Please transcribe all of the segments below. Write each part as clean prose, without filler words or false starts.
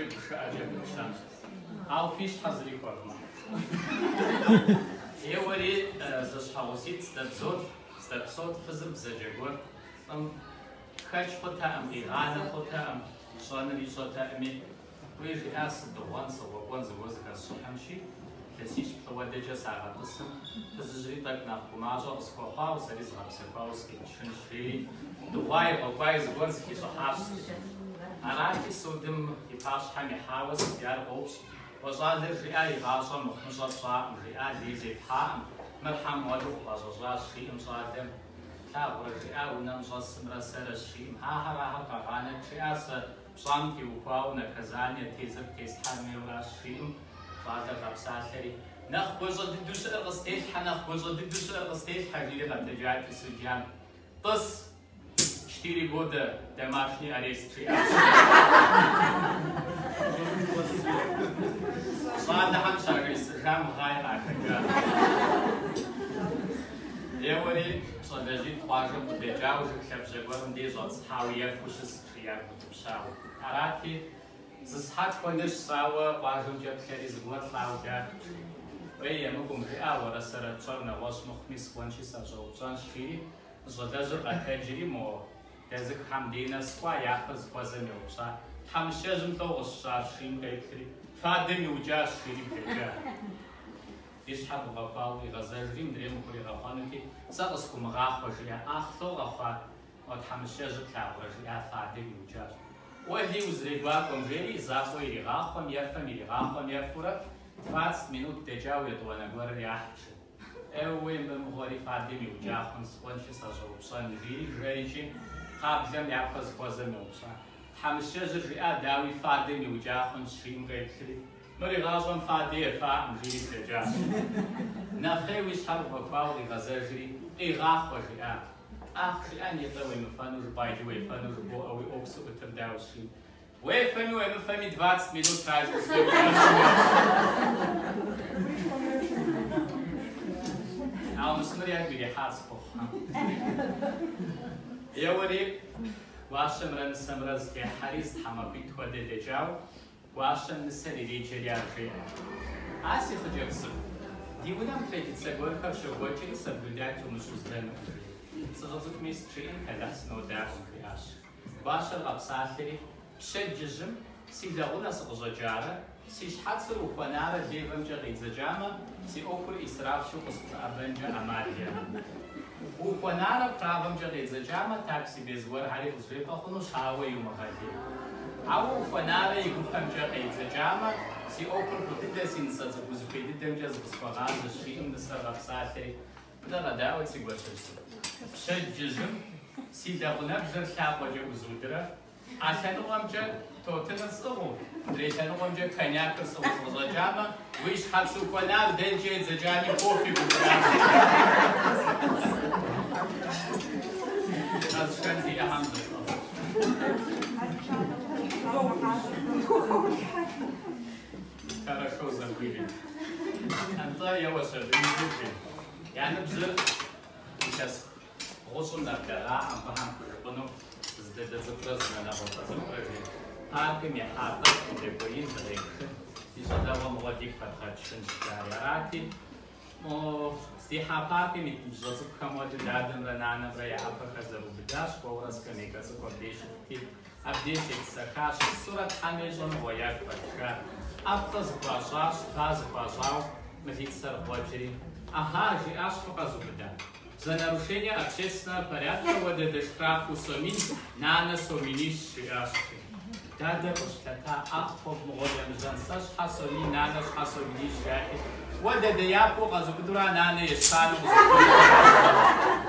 Адэкӏэ гушыӏэкӏэ пытщэнщ. Ауэ фи щхьэ зыри хуэвмыхь. Еуэри, зэщхьэгъуситӏ здэпсэут, фызыр бзаджэ гуэрт, лӏым хэкӏ хъутэкъым, къигъанэ хъутэкъым, ищӏэныр ищӏэтэкъыми. Уей, жиӏа, сыдыгъуэн, сыгъуэкӏуэн зыгуэр зыхэсщӏыхьынщи, илъэсищ-плӏы хуэдэкӏэ сагъэтӏысым, фызыжьри тӏэкӏу нэхъ гумащӏэ къысхуэхъуауэ, сэри згъэпсэхуауэ сыкъикӏыжынщ, жери, дыгъуаи гъуэкӏуаи зыгуэр зыхищӏыхьащ. Арати, судым и пащхьэм ихьауэ судьяр къоупщӏ, Уэ щӏалэр, жиӏа, игъащӏэм мыхъумыщӏэ пщӏакъым, жиӏа, лей зепхьакъым, мыр хьэм хуэдэу къыпӏэщӏэщӏащ, жиӏэм щӏалэм. Плъагъурэ, жиӏа, унэм щӏэсымрэ сэрэщ, жиӏэм. Ахэр, ахэр къэгъанэт, жиӏа, сэ пщӏам теухуауэ наказание, тезыр птеслъхьэн хуейуэращ, жиӏэм, щӏалэр къэпсалъэри, Нэхъ гуащӏэ дыдэу щыӏэр къыстелъхьэ, нэхъ гуащӏэ дыдэу щыӏэр къыстелъхьэ, жиӏэри къэтэджати судьям. Тӏыс! Четыре года домашний арест, жиӏащ. Щӏалэхэм щажесӏэжам гъаи къахэкӏащ. Еуэри, щӏалэжьитӏ къуажэм къыдэкӏауэ жыг лъабжьэ гуэрым дей щӏэтӏысхьауэ ефэу щыст, жи, ягу утӏыпщауэ. Арати, зы сыхьэт хуэдэ щысауэ къуажэмкӏэ плъэри зыгуэр лӏауэ дахт, жи. Уей, емыкӏум, жиӏа, уэрэ сэрэ тщӏэр нэгъуэщӏ мыхъуми, сыкӏуэнщи сащӏэупщӏэнщ, жиӏэри, щӏалэжьыр къэтэджри мо дэзыххэм дей нэс кӏуа, япэ зыхуэзэм еупщӏа. Тхьэмыщкӏэжьым лӏо къыщыщӏар, жиӏэм къеплъри, фадэм иукӏащ, жиӏэри блэкӏа. И щхьэр къыфӏэхуауэ къигъэзэжри, мыдрейм хуригъэхъуэнути, сэ къысхумыгъахъуэ, жиӏа. Ах, лӏо къэхъуар, мо тхьэмыщкӏэжьыр плъагъурэ, жиӏа, фадэм иукӏащ. Уэли, узрегуакӏуэм, жери, и закъуэ иригъахъуэм, ефэм, иригъахъуэм, ефэурэ, 20 минут дэкӏауэ етӏуанэ гуэрыр яхь, жи. Еууей, мы мыгъуэри фадэм иукӏа хъун, сыкӏуэнщи сащӏэупщӏэн, жиӏэри жэрикӏи, кхъаблэм япэ зыхуэзэм еупщӏа. Тхьэмыщкӏэжьыр жиӏа, дауи, фадэм иукӏа хъунщ, жиӏэм къеплъри, мыр игъащӏэм фадэ ефаӏым, жиӏэри блэкӏащ. Нэхъей уи щхьэр къыфӏэхуауэ къигъэзэжри, къигъахъуэ, жиӏа. Ах, жиӏа, нетӏэ уемыфэну жыпӏа, иджы уефэну жыбоӏэ, уи ӏуэху зыӏутыр дауэ, жиӏэм. Уефэми уемыфэми 20 минут разница. Ауэ мис мыр ягу ирихьа цӏыхухъухэм. Еуэри, гуащэмрэ нысэмрэ зытехьэри зы тхьэмахуитӏ хуэдэ дэкӏауэ, гуащэм нысэр иреджэри ар жеӏэ. А си хъыджэбз цӏыкӏу, ди унэм традицэ гуэрхэр щокӏуэкӏри соблюдать умыщӏу здэнукъым, жи. Сыщӏэ цӏыкӏу мис жиӏэм, Алыхь сынодаӏуэм, жиӏащ. Гуащэр къэпсалъэри, пщэдджыжьым си лэгъунэ сыкъыщӏэкӏарэ, си щхьэцыр ухуэнарэ левэмкӏэ къедзэкӏамэ, си ӏуэхур исрафщи укъысхущӏэӏэбэнкӏэ ӏэмал иӏэкъым. Ухуэнарэ правэмкӏэ къедзэкӏамэ, так себе зыгуэрхэри къызжепӏэ хъунущ, ауэ иумыгъэлей. Ауэ ухуэнарэ и гупэмкӏэ къедзэкӏамэ, си ӏуэхур фӏы дыдэ, си нысэ цӏыкӏу, узыхуей дыдэмкӏэ зыкъысхуэгъазэщ, жиӏэм нысэр къэпсалъэри, Мыдэ къэдаӏуэт, си гуащэжь цӏыкӏу. Пщэдджыжьым си лэгъунэбжэр лъакъуэкӏэ ӏузудрэ, а лъэныкъуэмкӏэ тотыныр сӏыгъыу, мыдрей лъэныкъуэмкӏэ коньякыр сӏыгъыу сыкъыщӏэкӏамэ, уи щхьэц ухуэнар дэнкӏэ едзэкӏами пофигу жиӏащ. Къэзышэн зиӏэхэм зэфӏэфӏ. Хорошо забыли. Нтӏэ, еуэщ абы и Я ныбжьыр илъэс бгъущӏым нэблэгъаӏэм абыхэм хужыпӏэну зы дадэ цӏыкӏурэ зы нанэ гъуэфэ цӏыкӏурэ жи. Паркым ихьа тӏэкӏу дыдэкӏуеин, дыкъехын, ди щӏалэгъуэ мыгъуэ дигу къэдгъэкӏыжынщ, жари. Арати, мо здихьа паркым ит ныбжьыщӏэ цӏыкӏухэм хуэдэу дадэмрэ нанэмрэ я ӏэпэхэр зэрыубыдащ, кӏуэурэ скамейкэ цӏыкӏу абдеж щытти, Абдеж щетӏысэхащ, щысурэ Тхьэм ещӏэ мыгъуэ ягу къэкӏыжар. ӏэплӏэ зыхуащӏащ, ба зыхуащӏауэ, мылицэр къокӏри. Ага, жиӏащ, фыкъэзубыда. За нарушение общественного порядка уэ дадэ штрафу сомин, нанэ соминищ, жиӏащ. Дадэр къыщылъэта, ӏэхъуэ мыгъуэ емыжьэн, сэ щхьэ сомин, нанэ щхьэ соминищ, жаӏи. Уэ дадэ япэу къэзубыдура, нанэ ещанэу къызубыду.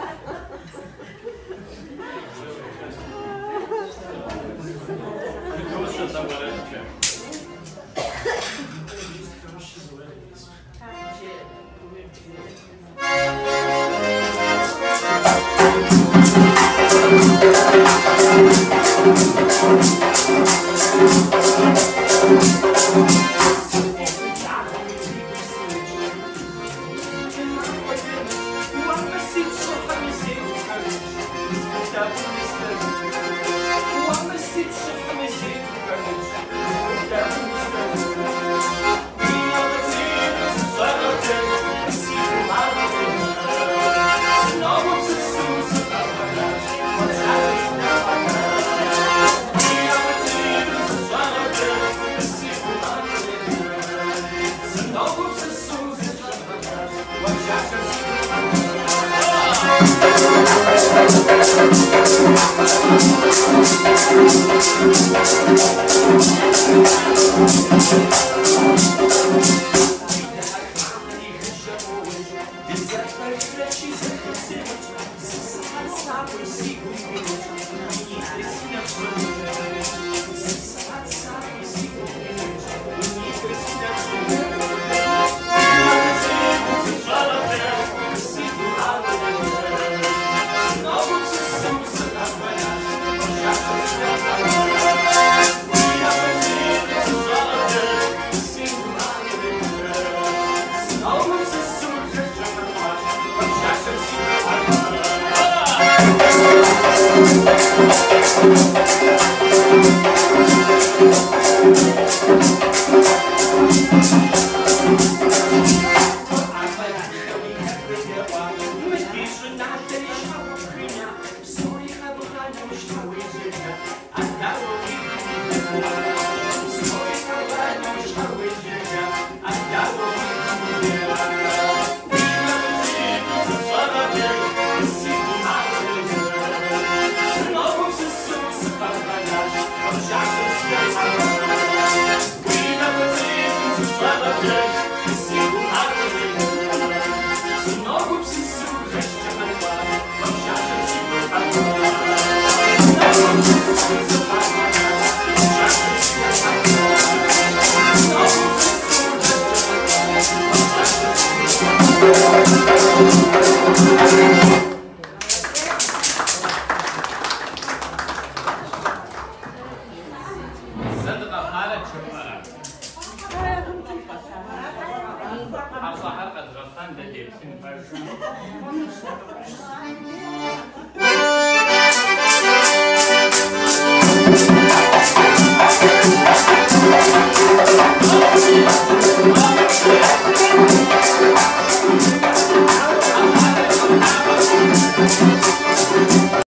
Зэ дыкъэфарэт жыфӏэрэ? Хьэщӏэхэр къэдгъэфэн дэ деплъын пэжу.